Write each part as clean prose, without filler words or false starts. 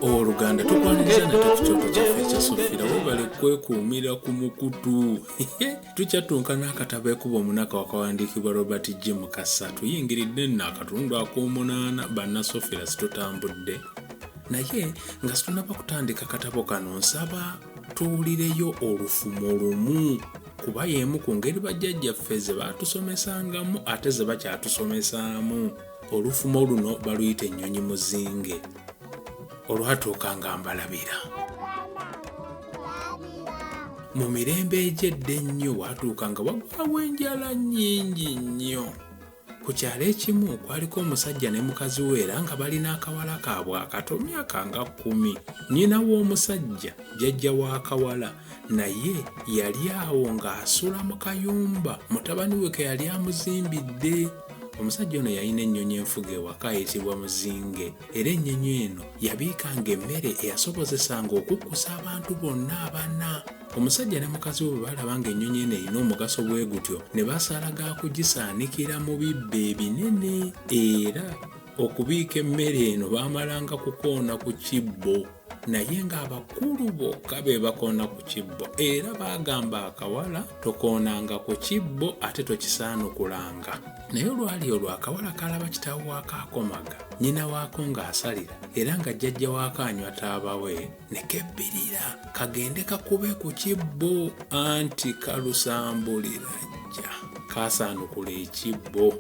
Owooluganda, tukwaniriza nate ku kyoto kyaffe ekya Sofira. Webale kwekuumira ku mukutu. Tukyattunka n'akatabo Ekuba Omunaku akawandiikibwa Robert G. Mukasa. Tuyingiridde nno akatundu ak'omunaana. Bannasofira, situtambudde naye nga situnaba kutandika katabo kano, nsaba tuwulireyo olufumo lumu, kuba y'emu ku ngeri bajjajjaffe ze baatusomesangamu ate ze bakyatusomesaamu. Olufumo luno baluyita Ennyonyi Muzinge. Olwatuuka nga mbalabira mu mirembe egy'edda ennyo, waatuuka nga wagwawo enjala nnyingi nnyo. Ku kyalo ekimu kwaliko omusajja ne mukazi we, era nga balina akawala kaabwe akato, myaka nga 10. Nnyina w'omusajja, jjajja w'akawala, naye yali awo ng'asula mu kayumba mutabani we ke yali amuzimbidde. Omusajja ono yalina ennyonyi enfuga ewaka ayitibwa Muzinge, era ennyonyi eno yabiikanga emmere eyasobozesanga okukkusa abantu bonna abana. Omusajja ne mukazi we bwe balaba ng'ennyonyi eno erina omugaso bwe gutyo, ne basala ga kugisaanikira mu bibbo ebinene, era okubiika emmere eno baamalanga kukoona ku kibbo, naye ng'abakulu bokka be bakoona ku kibbo. Era baagamba akawala, "Tokoonanga ku kibbo ate tokisaanukulanga." Naye olwali olwo akawala kalaba kitaawe waako akomaga, nnyina waako ng'asalira, era nga jjajja waako anywa taaba we, ne kebbirira kagende kakube ku kibbo, anti kalusambulira jja kaasaanukula ekibbo.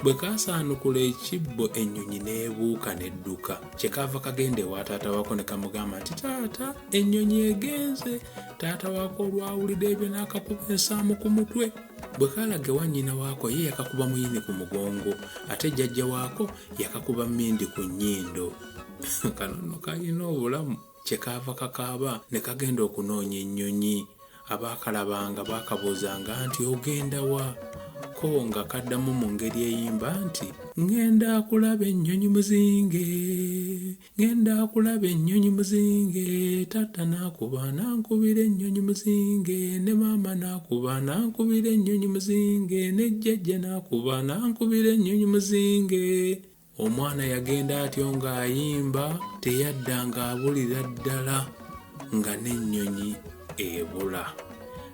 Bwe kaasaanukula ekibbo, ennyonyi n'ebuuka n'edduka. Kyekaava kagenda ewa taata waako ne kamugamba nti, "Taata, ennyonyi egenze." Taata waako olwawulira ebyo n'akakuba ensaamu ku mutwe. Bwe kaalaga ewa nnyina waako, ye yakakuba muyini ku mugongo, ate jjajja waako yakakuba mmindi ku nnyindo. Kano nno kalina obulamu. Kyekaava kakaaba ne kagenda okunoonya ennyonyi. Abaakalabanga baakabuuzanga nti, "Ogenda wa?" Ko nga kaddamu mu ngeri eyimba nti, "Ŋŋenda kulaba ennyonyi muzinge, ŋŋenda kulaba ennyonyi muzinge. Taata n'akuba n'ankubira ennyonyi muzinge, ne maama n'akuba n'ankubira ennyonyi muzinge, ne jjajja n'akuba n'ankubira ennyonyi muzinge." Omwana yagenda atyo ng'ayimba, teyadda ng'abulira ddala nga n'ennyonyi ebula.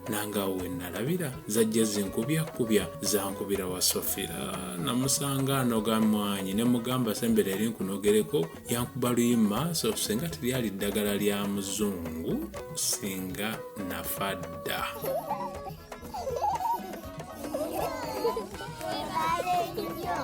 Nange awo we nalabira zajja zinkubyakubya, zankubira wa Sofira. Namusanga anoga mwanyi ne mugamba, "Sembera eri nkunogereko." Yankuba luyi mu maaso, singa teryali ddagala lya muzungu singa nafa dda. Webale nnyo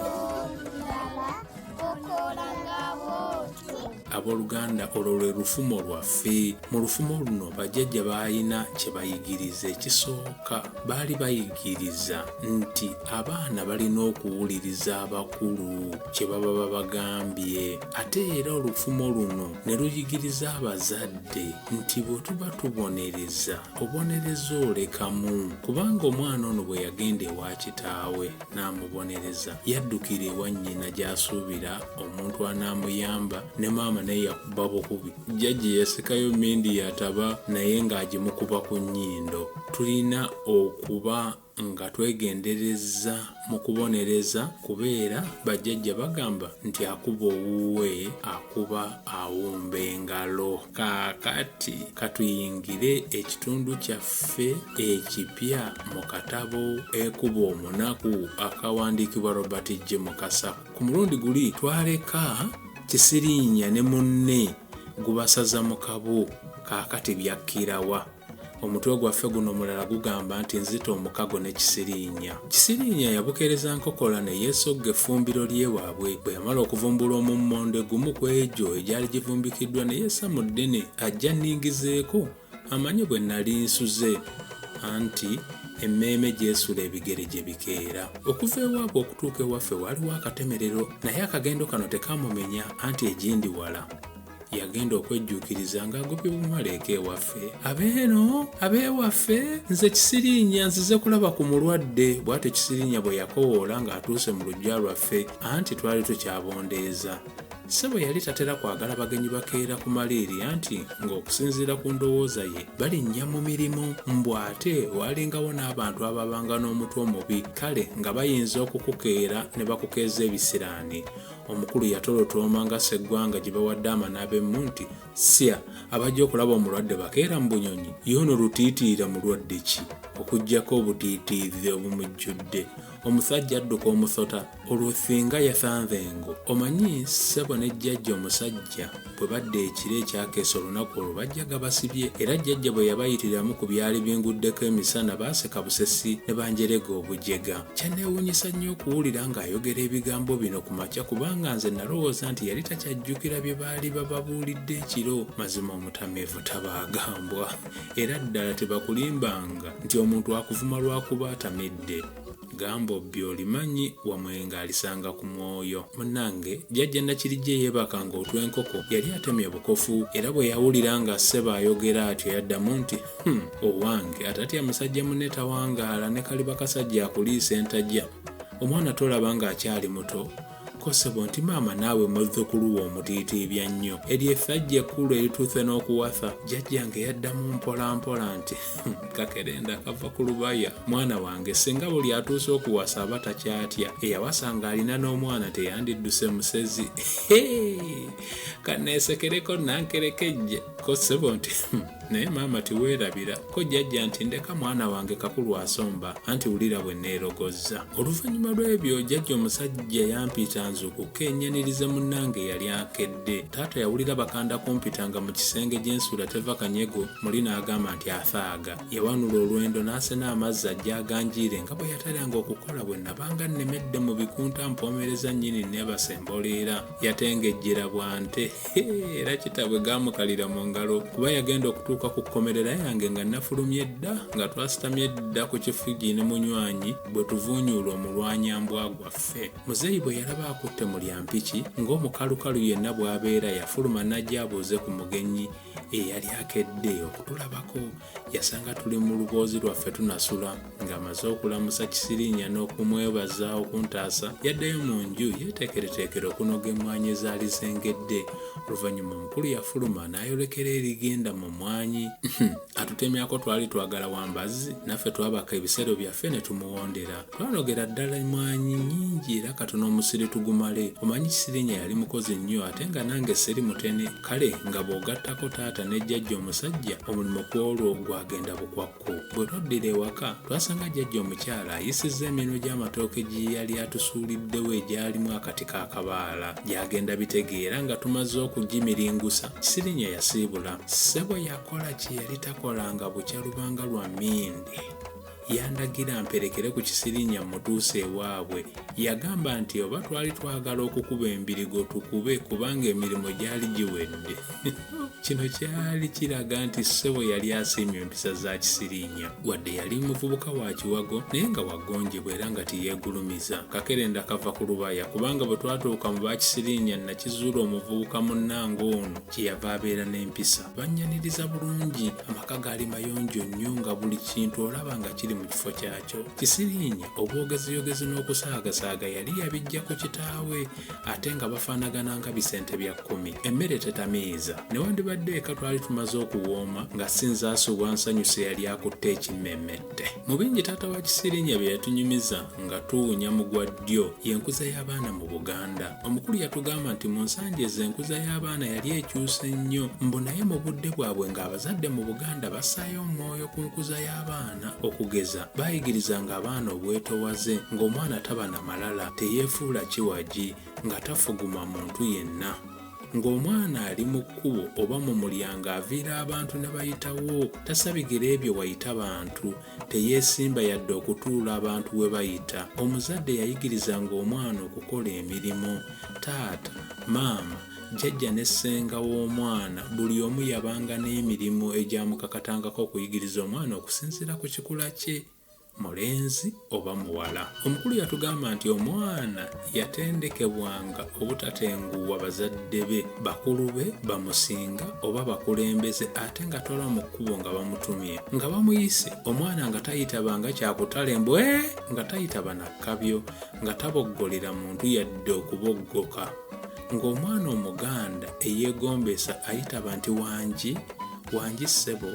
olulala okola nga bwotyo. Abooluganda, olwo lwe lufumo lwaffe. Mu lufumo luno bajjajja baalina kye bayigiriza. Ekisooka, baali bayigiriza nti abaana balina okuwuliriza abakulu kye baba babagambye. Ate era olufumo luno ne luyigiriza abazadde nti bwe tuba tubonereza, obonereza olekamu, kubanga omwana ono bwe yagenda ewa kitaawe n'amubonereza, yaddukira ewa nnyina gy'asuubira omuntu anaamuyamba, ne maama naye yakuba bukubi. Jjajja yasikayo mindi yataba naye ng'agimukuba ku nnyindo. Tulina okuba nga twegendereza mu kubonereza, kubeera bajjajja bagamba nti akuba owuwe akuba awumba engalo. Kaakati katuyingire ekitundu kyaffe ekipya mu katabo Ekuba Omunaku akawandiikibwa Robert J Mukasa. Ku mulundi guli twaleka Kisiriinya ne munne gubasaza mu kabu. Kaakati byakkirawa? Omutwe gwaffe guno omulala gugamba nti, Nzita Omukago ne Kisiriinya. Kisiriinya yabukeereza nkokola ne yeesogga effumbiro ly'ewaabwe. Bwe yamala okuvumbula omummonde gumu ku egyo egyali givumbikiddwa, ne yeessa mu ddene ajje anningizeeko amanye bwe nnali nsuze, anti emmeeme gy'esula ebigere gye bikeera. Okuva ewaabwe okutuuka ewaffe waaliwo akatemerero, naye akagendo kano tekaamumenya, anti egindi wala. Yagenda okwejjuukiriza ng'agobye bumaleeko ewaffe. "Abeeno, abeewaffe, nze Kisiriinya, nzize kulaba ku mulwadde," bw'atyo Kisiriinya bwe yakowoola ng'atuuse mu luggya lwaffe, anti twali tukyabondeeza. Ssebo yali tatera kwagala bagenyi bakeera ku maliiri, anti ng'okusinziira ku ndowooza ye balinnya mu mirimu, mbu ate waalingawo n'abantu ababanga n'omutwe omubi, kale nga bayinza okukukeera ne bakukeeza ebisiraani. Omukulu yatolotooma nga Sseggwanga gye bawadde amanaabemmu nti, Ssya, abajja okulaba omulwadde bakeera mu bunyonyi? Ye ono lutiitiira mulwadde ki okuggyako obutiitiizi obumujjudde? Omusajja adduka omusota, olwo singa yasanze engo? Omanyi ssebo ne jjajja omusajja bwe badda ekiro ekyakeesa olunaku olwo bajja gabasibye era jjajja bwe yabayitiramu ku byali binguddeko emisana baaseka busesi ne banjerega obujega. Kyanneewuunyisa nnyo okuwulira ng'ayogera ebigambo bino ku makya kubanga nze nalowooza nti yali takyajjukira bye baali bababuulidde ekiro. Mazima omutamiivu tabaagambwa era ddala tebakulimbanga nti omuntu akuvuma lwakuba atamidde. Gamba obbi olimanyi wamwenge alisanga ku mwoyo. Munnange jjajja Nakirijja eyeebakanga otw'enkoko yali atemye bukofu era bwe yawulira nga ssebo ayogera atyo yaddamu nti, Hum, owange atatya musajja munne tawangaala ne kaliba kasajja akuliisa entajja. Omwana tolaba ng'akyali muto? Ko ssebo nti maama naawe muzzukulu wo omutiitiibya nnyo. Eryo essajja ekkulu erituuse n'okuwasa. Jjajjange yaddamu mpola mpola nti, Kakerenda kava ku lubaya. Mwana wange singa buli atuuse okuwasa aba takyatya, eyawasa ng'alina n'omwana teyandidduse musezi. Kanneesekereko nankerekejje. Ko ssebo nti, Naye maama tiweerabira. Ko jjajja nti, Ndeka mwana wange kakulu asomba, anti wulira bwe neerogozza. Oluvannyuma lw'ebyo jjajja omusajja yampita nzuukuke nnyanirize munnange eyali akedde. Taata yawulira bakanda kumpita nga mu kisenge gye nsula teva kanyego, muli n'agamba nti asaaga. Yawanula olwendo n'asena amazzi ajje aganjiire nga bwe yateranga okukola bwe nabanga nnemedde mu bikunta mpoomereza nnyini nneebase mboleera. Yatengejjera bwa nte. Era kitabwe gaamukalira mu ngalo kuba yagenda okutuuka ku kkomerera yange nga nafulumye dda nga twasitamye dda ku kifugi ne munywanyi bwe tuvuunyuula omulwanyambwa gwaffe. Muzeeyi bwe yalaba akutte mu lya mpiki ng'omukalukalu yenna bw'abeera yafuluma n'ajja abuuze ku mugenyi eyali akedde okutulabako. Yasanga tuli mu luboozi lwaffe tunasula. Ng'amaze okulamusa Kisiriinya n'okumwebaza okuntaasa, yaddayo mu nju yeeteekereteekere okunoga emmwanyi ezaali zengedde. Oluvannyuma omukulu yafuluma n'ayolekera erigenda mu mmwanyi. Atutemyako twali twagala wambazzi, naffe twabaka ebisero byaffe ne tumuwondera. Twanogera ddala emmwanyi nnyingi era katono omusiri tugumale. Omanyi Kisiriinya yali mukozi nnyo ate nga nange siri mutene, kale nga bw'ogattako taata ne jjajja omusajja, omulimu ku olwo gwagenda bukwakku. Bwe twaddira ewaka, twasanga jjajja omukyala ayisizza eminwe gy'amatooke gye yali atusuuliddewo egyalimu akati k'akabaala. Gyagenda bitegeera nga tumaze okugimiringusa, Kisiriinya yasiibula. Ssebo yakola kye yali takolanga bukya lubanga lwa mmindi. Yandagira mperekere ku Kisiriinya mmutuuse ewaabwe. Yagamba nti oba twali twagala okukuba embirigo tukube kubanga emirimu gyali giwedde. Kino kyali kiraga nti ssebo yali asiimye empisa za Kisiriinya. Wadde yali muvubuka wa kiwago naye nga wagonjebwa era nga teyeegulumiza. Kakerenda kava ku lubaya kubanga bwe twatuuka mu ba Kisiriinya nakizuula omuvubuka munnange ono kye yava abeera n'empisa. Bannyaniriza bulungi, amaka gaali mayonjo nnyo nga buli kintu olaba nga kiri mu kifo kyakyo. Kisiriinya obwogeziyogezi n'okusaagasaaga yali yabiggya ku kitaawe ate nga bafaanagana nga bisente bya kkumi. Emmere tetamiiza. Newandibadde eka twali tumaze okuwooma nga si nze asubwa nsanyuse yali akutte ekimmemmette. Mu bingi taata wa Kisiriinya bye yatunyumiza nga tuwunya mu gwa ddyo y'enkuza y'abaana mu Buganda. Omukulu yatugamba nti mu nsangi ezo enkuza y'abaana yali ekyuse nnyo mbu naye mu budde bwabwe ng'abazadde mu Buganda bassaayo omwoyo ku nkuza y'abaana. Okugeza, baayigirizanga abaana obwetowaze ng'omwana taba na malala, teyeefuula kiwagi, nga tafuguma muntu yenna. Ng'omwana ali mu kkubo oba mu mulyango aviira abantu ne bayitawo, tasabigera ebyo wayita bantu, teyeesimba yadde okutuula abantu we bayita. Omuzadde yayigirizanga omwana okukola emirimu. Taata, maama, jjajja ne ssenga w'omwana buli omu yabanga n'emirimu egyamukakatangako okuyigiriza omwana okusinziira ku kikula kye. Mulenzi oba muwala. Omukulu yatugamba nti omwana yatendekebwanga obutatenguwa bazadde be, bakulu be, bamusinga oba bakulembeze ate nga twalwa mu kkubo nga bamutumye. Nga bamuyise, omwana nga tayitaba nga kyakutale mbu ee, nga tayitaba na kkabyo, nga taboggolera muntu yadde okuboggoka. Ng'omwana Omuganda eyeegombesa ayitaba nti wangi, wangi ssebo,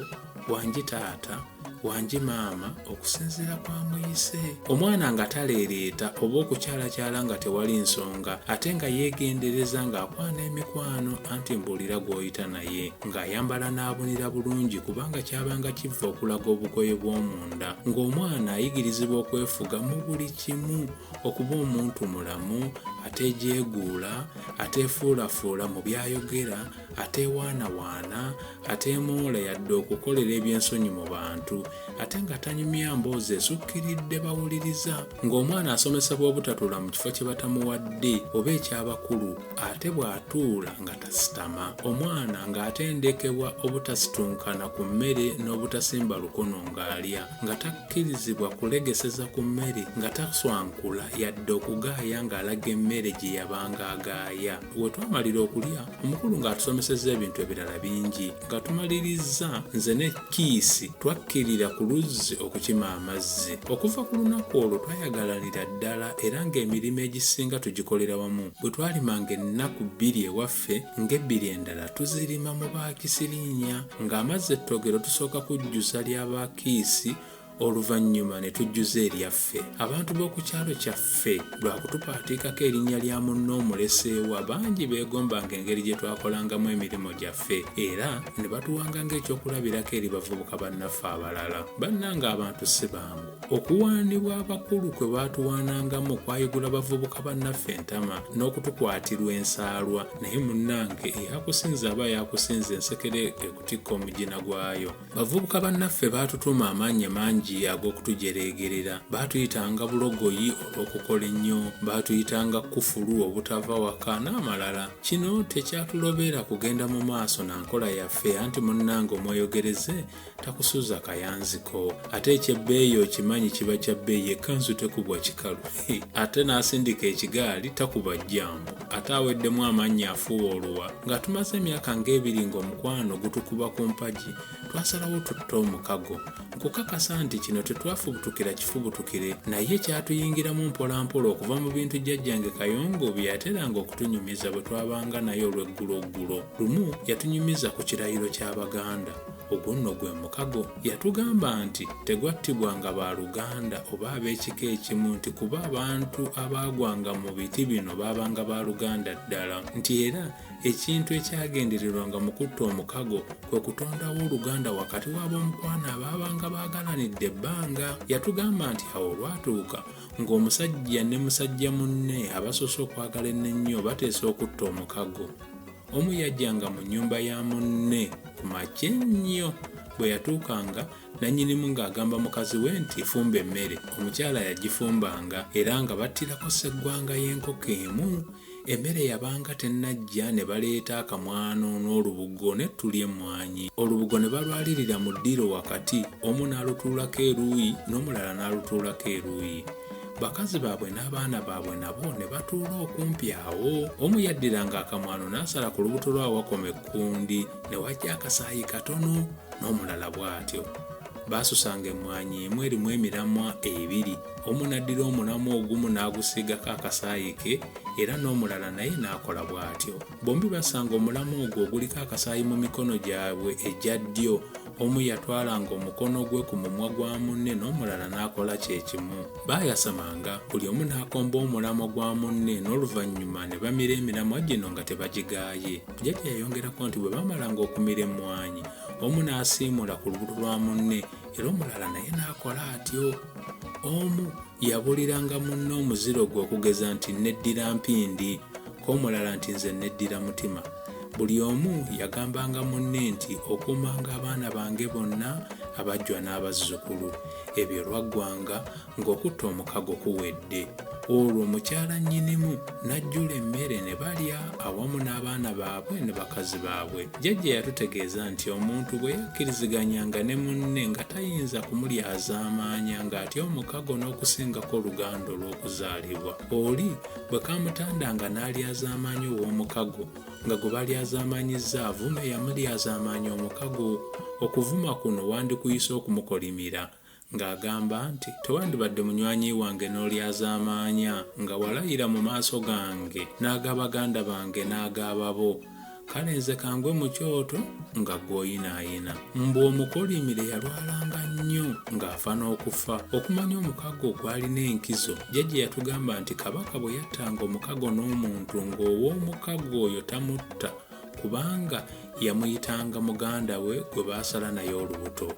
wangi taata. Wangi maama okusinziira kwa muyise. Omwana nga taleereeta oba okukyalakyala nga tewali nsonga ate nga yeegendereza ng'akwana emikwano anti mbuulira gw'oyita naye ng'ayambala n'abunira bulungi kubanga kyabanga kivve okulaga obugoye bw'omunda ng'omwana ayigirizibwa okwefuga mu buli kimu okuba omuntu mulamu ateejeeguula ateefuulafuula mu by'ayogera ateewaanawaana, ateemoola yadde okukolera eby'ensonyi mu bantu, ate nga tanyumya mboozi esukkiridde bawuliriza. Ng'omwana asomesebwa obutatuula mu kifo kye batamuwadde oba eky'abakulu ate bw'atuula nga tasitama. Omwana ng'atendekebwa obutasitunkana ku mmere n'obutasimba lukono ng'alya, nga takkirizibwa kulegeseza ku mmere, nga taswankula yadde okugaaya ng'alaga emmere gye yabanga agaaya. We twamalira okulya, omukulu ng'atusomesezza ebintu ebirala bingi. Nga tumalirizza, nze ne Kiisi twakkirira ku luzzi okukima amazzi. Okuva ku lunaku olwo twayagalanira ddala era ng'emirimu egisinga tugikolera wamu. Bwe twalimanga ennaku bbiri ewaffe, ng'ebbiri endala tuzirima mu ba Kisiriinya. Ng'amazzi ettogero tusooka kujjuza lya ba Kiisi oluvannyuma ne tujjuza eryaffe. Abantu b'oku kyalo kyaffe lwa kutupaatiikako erinnya lya munno omuleseewa, bangi beegombanga engeri gye twakolangamu emirimu gyaffe era ne batuwanga ng'ekyokulabirako eri bavubuka bannaffe abalala. Bannange abantu si bangu. Okuwaanibwa abakulu kwe baatuwaanangamu kwayigula bavubuka bannaffe entama n'okutukwatirwa ensaalwa naye munnange eyakusinze aba yakusinze ensekere ekutikka omugina gwayo. Bavubuka bannaffe baatutuuma amannya mangi ag'okutujereegerera. Baatuyitanga Bulogoyi olw'okukola ennyo, baatuyitanga Kkufulu obutava waka n'amalala. Kino tekyatulobera kugenda mu maaso na nkola yaffe anti munnange omweyogereze takusuza kayanziko. Ate eky'ebbeeyi okimanyi kiba kya bbeeyi ekkanzu tekubwa kikalu. Ate n'asindika ekigaali takuba jjambu. Ate aweddemu amannya afuuwa oluwa. Nga tumaze emyaka ng'ebiri ng'omukwano gutukuba ku mpagi, twasalawo tutte omukago. Nkukakasa nti kino tetwafubutukira kifubutukire naye kyatuyingiramu mpolampola okuva mu bintu jjajjange Kayongo bye yateranga okutunyumiza bwe twabanga naye olw'egguloggulo. Lumu yatunyumiza ku kirayiro ky'Abaganda. Ogwo nno gwe mukago. Yatugamba nti tegwattibwanga baaluganda oba ab'ekika ekimu nti kuba abantu abaagwanga mu biti bino baabanga baaluganda ddala. Nti era ekintu ekyagendererwanga mu kutta omukago kwe kutondawo oluganda wakati w'ab'omukwano abaabanga baagalanidde ebbanga. Yatugamba nti awo olwatuuka ng'omusajja ne musajja munne abasoose okwagalana ennyo bateesa okutta omukago. Omu yajjanga mu nnyumba ya munne ku makya ennyo. Bwe yatuukanga, nannyinimu ng'agamba mukazi we nti, Fumba emmere. Omukyala yagifumbanga era nga battirako sseggwanga y'enkoko emu. Emmere yabanga tennaggya ne baleeta akamwano n'olubugo n'ettu ly'emmwanyi. Olubugo ne balwalirira mu ddiiro wakati, omu n'alutuulako eruuyi n'omulala n'alutuulako eruuyi. Bakazi baabwe n'abaana baabwe nabo ne batuula okumpi awo. Omu yaddiranga akamwano n'asala ku lubuto lwe awakoma ekkundi ne wajja akasaayi katono, n'omulala bw'atyo. Baasusanga emmwanyi emu erimu emiramwa ebiri, omu n'addira omulamwa ogumu n'agusiigako akasaayi ke era n'omulala naye n'akola bw'atyo. Bombi bassanga omulamwa ogwo oguliko akasaayi mu mikono gyabwe egya ddyo Omu yatwalanga omukono gwe ku mumwa gwa munne n'omulala n'akola kye kimu. Baayasamanga, buli omu n'akomba omulamwa gwa munne n'oluvannyuma ne bamira emiramwa gino nga tebagigaaye. Jjajja yayongerako nti bwe baamalanga okumira emmwanyi, omu n'asiimuula ku lubuto lwa munne era omulala naye n'akola atyo. Omu yabuliranga munne omuziro gwe okugeza nti nneddira mpindi, ko omulala nti nze nneddira mutima. Buli omu yagambanga munne nti okuumanga abaana bange bonna abajjwa n'abazzukulu. Ebyo lwaggwanga ng'okutta omukago kuwedde. Olwo mukyala nnyinimu n'ajjula emmere ne balya awamu n'abaana baabwe ne bakazi baabwe. Jjajja yatutegeeza nti omuntu bwe yakkiriziganyanga ne munne nga tayinza kumulyazaamaanya ng'atya omukago n'okusingako oluganda olw'okuzaalibwa. Oli bwe kaamutandanga n'alyazaamaanya ow'omukago nga gwe balyazaamaanyizza avuma eyamulyazaamaanya omukago. Okuvuma kuno wandikuyise okumukolimira ng'agamba nti, Tewandibadde munywanyi wange n'olyazaamaanya nga walayira mu maaso gange n'aga baganda bange n'ag'ababo. Kale nze kangwe mu kyoto nga ggwe oyinaayina. Mbu omukolimire yalwalanga nnyo ng'afa n'okufa. Okumanya omukago gwalina enkizo, jjajja yatugamba nti Kabaka bwe yattanga omukago n'omuntu ng'ow'omukago oyo tamutta kubanga yamuyitanga muganda we gwe baasala naye olubuto.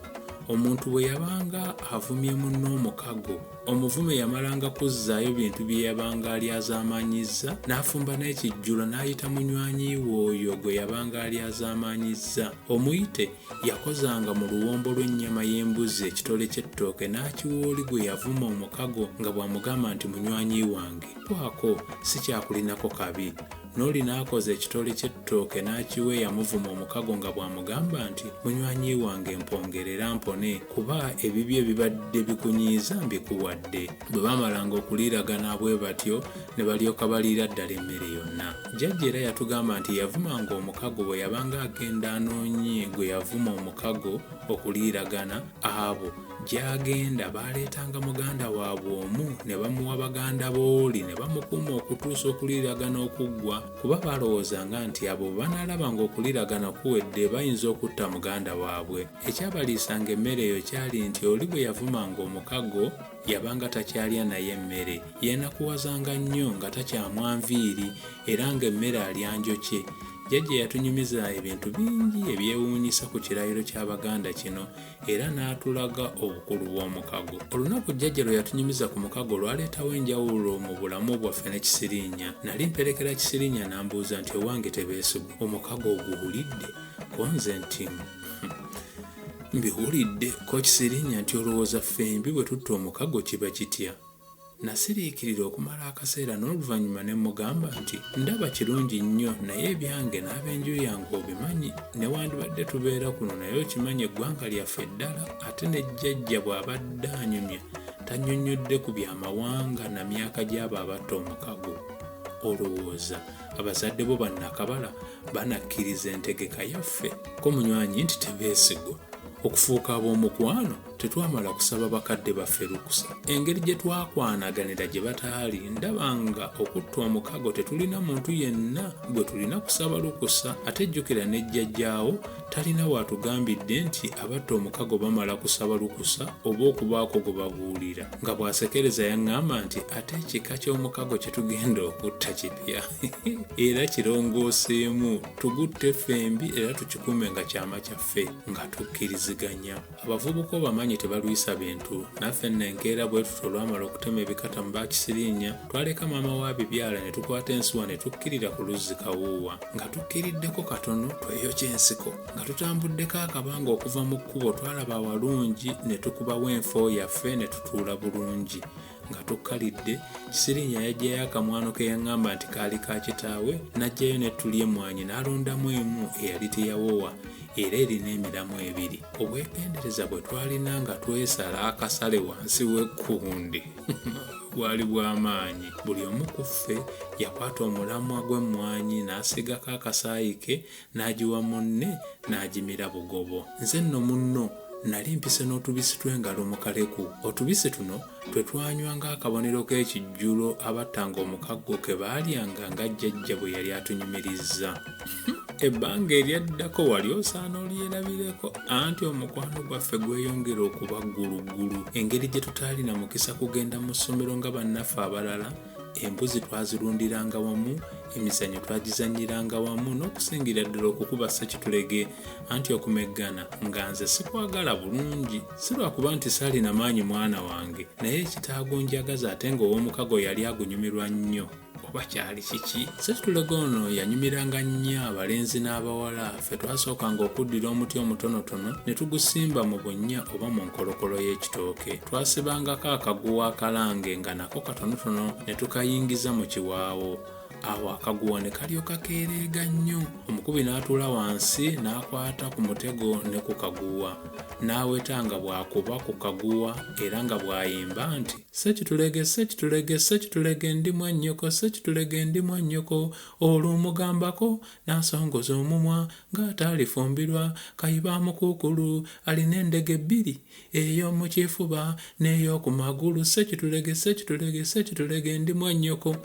Omuntu bwe yabanga avumye munne omukago, omuvume yamalanga kuzzaayo bintu bye yabanga alyazaamaanyizza n'afumba n'ekijjulo n'ayita munywanyi we oyo gwe yabanga alyazaamaanyizza. Omuyite yakozanga mu luwombo lw'ennyama y'embuzi ekitole ky'ettooke n'akiwa oli gwe yavuma omukago nga bw'amugamba nti munywanyi wange kwako sikyakulinako kabi. N'oli n'akoza ekitole ky'ettooke n'akiwa eyamuvuma omukago nga bw'amugamba nti munywanyi wange mpongerera mpone kuba ebibyo ebibadde bikunyiiza mbikuwadde. Bwe baamalanga okuliiragana bwe batyo ne balyoka baliira ddala emmere yonna. Jjajja era yatugamba nti eyavumanga omukago bwe yabanga agenda anoonye gwe yavuma omukago okuliiragana, abo gy'agenda baaleetanga muganda waabwe omu ne bamuwa baganda b'oli ne bamukuuma okutuusa okuliiragana okuggwa kuba baalowoozanga nti abo bwe banaalaba ng'okuliiragana kuwedde bayinza okutta muganda waabwe. Ekyabaliisanga emmere eyo kyali nti oli bwe yavumanga omukago yabanga takyalya naye emmere. Yeenakuwazanga nnyo nga takyamwa nviiri era ng'emmere alya njokye. Jjajja yatunyumiza ebintu bingi ebyewuunyisa ku kirayiro ky'Abaganda kino era n'atulaga obukulu bw'omukago. Olunaku jjajja lwe yatunyumiza ku mukago lwaleetawo enjawulo mu bulamu bwaffe ne Kisiriinya. Nali mperekera Kisiriinya n'ambuuza nti owange Tebeesigwa omukago oguwulidde? Ko nze nti mbiwulidde. Ko Kisiriinya nti olowooza ffembi bwe tutta omukago kiba kitya? Nasiriikirira okumala akaseera n'oluvannyuma ne mmugamba nti, Ndaba kirungi nnyo naye ebyange n'ab'enju yange obimanyi. Newandibadde tubeera kuno naye okimanyi eggwanga lyaffe ddala ate ne jjajja bw'abadde anyumya tannyonnyodde ku bya mawanga na myaka gy'abo abatta omukago. Olowooza abazadde bo bannakabala banakkiriza entegeka yaffe? Ko munywanyi nti Tebeesigwa okufuuka ab'omukwano Tetwamala kusaba bakadde baffe lukusa. Engeri gye twakwanaganira gye bataali, ndaba nga okutta omukago tetulina muntu yenna gwe tulina kusaba lukusa. Ate jjukira ne jjajjaawo talina w'atugambidde nti abatta omukago bamala kusaba lukusa oba okubaako gwe babuulira. Nga bw'asekereza yaŋŋamba nti ate ekika ky'omukago kye tugenda okutta kipya era kirongooseemu, tugutte ffembi era tukikuume nga kyama kyaffe nga tukkiriziganya. Abavubuka obamanyi tebalwisa bintu. Naffe nno enkeera bwe tutyo olwamala okutema ebikata mu bakisiriinya, twaleka maama wa Bibyala ne tukwata ensuwa ne tukkirira ku luzzi Kawuuwa. Nga tukkiriddeko katono tweyokya ensiko. Nga tutambuddeko akabanga okuva mu kkubo twalaba awalungi ne tukubawo enfo yaffe ne tutuula bulungi. Nga tukkalidde, Kisiriinya yaggyayo akamwano ke yaŋŋamba nti kaali ka kitaawe n'aggyayo n'ettu ly'emmwanyi n'alondamu emu eyali teyawowa era erina emiramwa ebiri. Obwegendereza bwe twalina nga twesala akasale wansi w'ekkundi bwali bwa maanyi. Buli omu ku ffe yakwata omulamwa gw'emmwanyi n'asiigako akasaayi ke n'agiwa munne n'agimira bugobo. Nze nno munno nnali mpise n'otubisi tw'engalo mu kaleku. Otubisi tuno twe twanywa ng'akabonero k'ekijjulo abattanga omukaggo ke baalyanga nga jjajja bwe yali atunyumirizza. Ebbanga eryaddako wali osaana olyerabireko anti omukwano gwaffe gweyongera okuba gguluggulu. Engeri gye tutaalina mukisa kugenda mu ssomero nga bannaffe abalala, Embuzi twazirundiranga wamu, emizannyo twagizannyiranga wamu n'okusingira ddala okukuba ssekitulege anti okumeggana nga nze sikwagala bulungi. Si lwakuba nti saalina maanyi mwana wange naye ekitaagunjagaza ate ng'ow'omukago yali agunyumirwa nnyo oba kyali kiki? Ssekitulege ono yanyumiranga nnyo abalenzi n'abawala. Ffe twasookanga okuddira omuti omutonotono ne tugusimba mu bunnya oba mu nkolokolo y'ekitooke. Twasibangako akaguwa akalange nga nako katonotono ne tukayingiza mu kiwaawo. Awo akaguwa ne kalyoka keereega nnyo. Omukubi n'atuula wansi n'akwata ku mutego ne ku kaguwa n'aweta nga bw'akuba ku kaguwa era nga bw'ayimba nti, Ssekitulege, ssekitulege, ssekitulege ndi mwannyoko, ssekitulege ndi mwannyoko, olumugambako n'asongoza omumwa ng'ataalifumbirwa, Kayiba amukuukulu alina endege bbiri, ey'omu kifuba n'ey'oku magulu, ssekitulege, ssekitulege, ssekitulege ndi mwannyoko.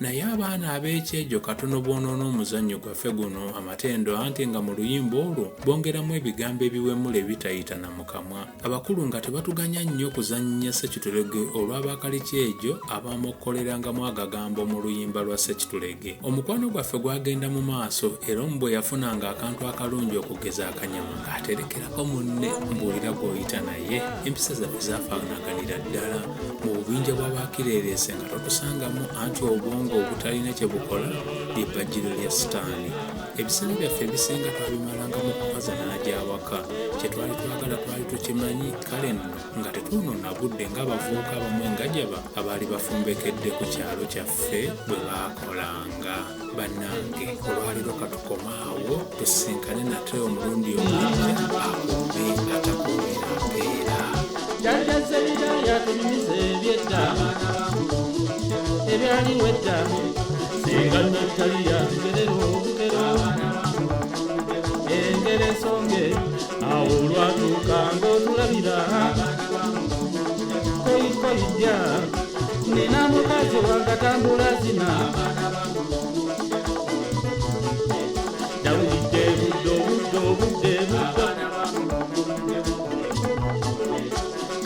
Naye abaana ab'ekyejo katono boonoona omuzannyo gwaffe guno amatendo anti nga mu luyimba olwo bongeramu ebigambo ebiwemula ebitayita na mu kamwa. Abakulu nga tebatuganya nnyo kuzannya ssekitulege olw'abakalikyejo abaamokkolerangamu agagambo mu luyimba lwa ssekitulege. Omukwano gwaffe gwagenda mu maaso era omu bwe yafunanga akantu akalungi okugeza akanyama ng'aterekerako munne mbuulira gw'oyita naye. Empisa zaffe zaafaanaganira ddala. Mu bubinja bw'abakireereese nga totusangamu anti obwongo obutalina kye bukola lye bbajjiro lya sitaani. Ebiseera byaffe ebisinga twabimalanga mu kukazana gy'awaka. Kye twali twagala twali tukimanyi, kale nno nga tetwonoona budde ng'abavubuka abamu engajaba abaali bafumbekedde ku kyalo kyaffe bwe baakolanga. Bannange olwaleero katukome awo, tusisinkane nate omulundi ogujja. Akuume atakuumira mpeera. Jjajja Sserita yatunyumiza eby'edda ebyaliwo edda. Ssenga Nattali yatugerera olugero, engero ensonge. Awo olwatuuka ng'otulabira koyikoyijja, nina mukazi wange atambula zina. Dawulidde buddo buddo budde buddo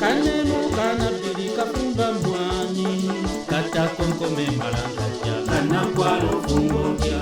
kanemu kanabbiri kafumba mwanyi katakonkome mbalangajja kanakwala ofumba otya.